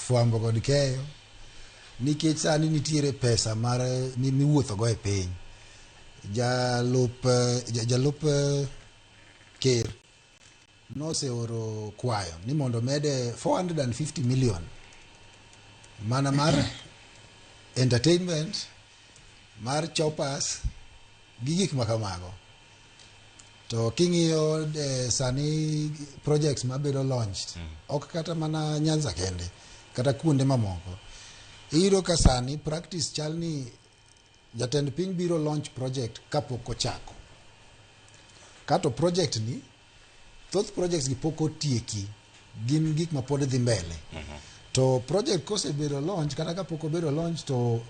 Fwambo kod keyo nikech sani nitiere pesa mar miwuotho go e piny. Jalup ker noseoro kwayo ni mondo mede 450 million mana mar entertainment, mar choppers gi gik ma kamago. To king'iyo sani projects mabedo launched, ok kata mana Nyanza kende, kata kuonde mamoko, iyudo ka sani practice chal ni jatend piny biro launch project kapok ochako. Kato project ni, thoth projects gi pok otieki, gin gik ma pod dhi mbele. To project kosebedo launch kata kapok obedo launch, to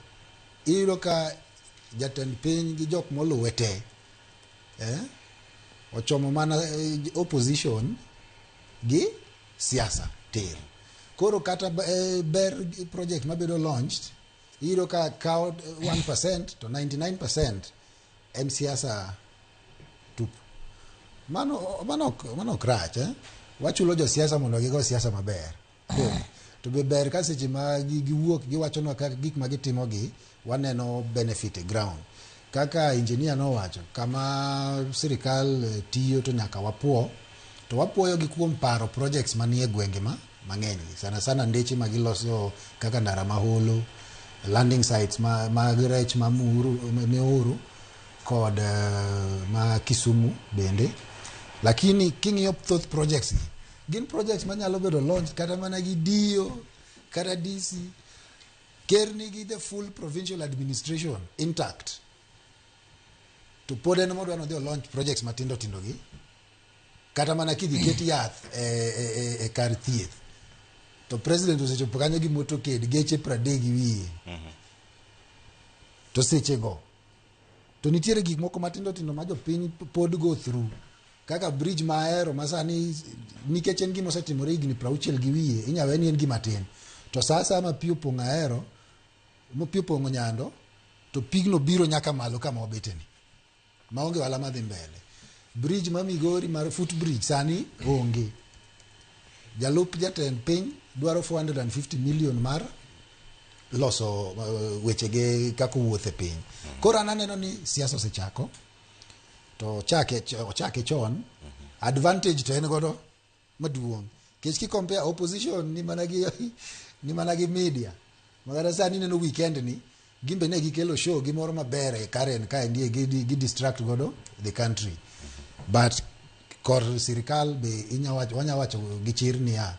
iyudo ka jatend piny gi jok moluwe te ochomo mana opposition gi siasa tir. Koro kata ber project mabedo launched, iyudo ka kawo 1% to 99% en siasa tupu. Mano ok rach, eh? Wachulo josiasa mondo gigo siasa maber. To be ber ka seche ma giwuok giwachonwa kaka gik ma gitimo gi waneno benefit e ground. Kaka engineer nowacho, kama sirikal tiyo to nyaka wapuo, to wapuoyo gi kuom paro projects manie gwenge ma mang'eny gi. Sana sana ndeche ma giloso kaka ndara ma Holo, landing sites mag rech ma Muhuru kod ma Kisumu bende. Lakini king'iyo thoth projects gi, gin projects manyalo bedo launch kata mana gi DO kata DC. Ker nigi the full provincial administration intact. To pod en modwa nodhi o launch projects matindo tindo gi. Kata mana kidhi ket yath e kar thieth. To president osechopo kanyo gi motorcade geche 30 gi wiye. To seche go to nitiere gik moko matindo tindo ma jopiny pod go through, kaka bridge ma Ahero ma sani, nikech en gima osetimore higni 60 gi wiye, inya we ni en gima tin, to sa asaya ma pi opong'o Ahero, ma pi opong'o Nyando, to pigno biro nyaka malo kama wabeteni maonge ohala madhi mbele. Bridge ma Migori mar foot bridge sani onge. Jalup jatend piny dwaro 450 million mar loso wechege kaka owuotho e piny. Koro an aneno ni siasa osechako, to ochake chon. Advantage to en godo maduong', nikech ki compare opposition ni mana gi media makata sani ineno weekend ni gin be ne gikelo show gi moro maber e Karen kaendi gi distract godo the country. But kor sirikal be inya wacho, wanya wacho gi chir niya,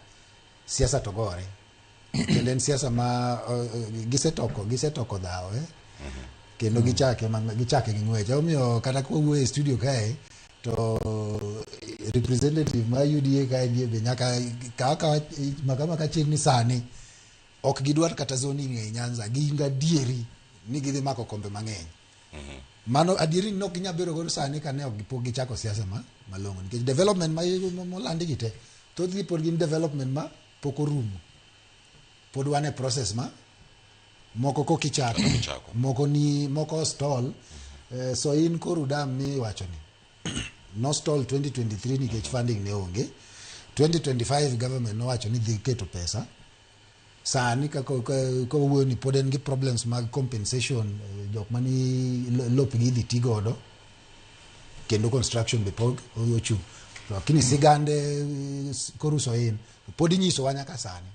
siasa to gore, kendo en siasa ma gisetoko dhawo, eh? Kendo gichake gi ng'wech. Omiyo kata kwawuoyo e studio kae, to representative ma UDA kaendi be nyaka kaw maka maka chir ni sani ok gidwar kata zoning ei Nyanza. Gin gadieri ni gidhi mako kombe mang'eny. Mano adieri ni ok ginyal bedo godo sani kane ok pok gichako siasa ma malong'o, nikech development ma molandi gi te, thothgi pod gin development ma pok orumo, pod wan e process ma moko kok ichako. Ichako. Moko ni moko stall. So in Koru Dam mi iwacho ni no stall 2023 nikech funding ne onge. 2025 government nowacho ni dhi keto pesa. Sani kaka kawuoyo ni pod en gi problems mag compensation, jok mani lopgi idhi ti godo, kendo construction be pok ochung'. Lakini sigande Koru Soin pod inyisowa nyaka sani,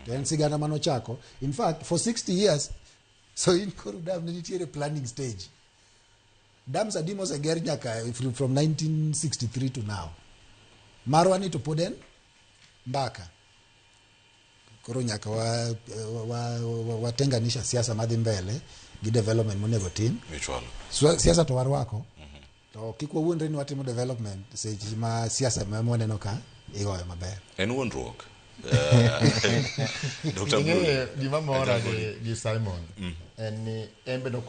to en sigana manochako in fact for 60 years. Soin Koru Dam ne nitiere planning stage. Dams adi moseger nyaka from 1963 to now? Marwa ni to pod en mbaka. Koro nyaka watenganisha siasa madhi mbele gi development monego tim. Michwalo. Siasa to warwako, to kik wawuondre ni watimo development seche ma siasa ma waneno ka igoyo maber. En wuondruok. Dr. Mruri. Ing'eyo gima mora gi Simon en ni en be.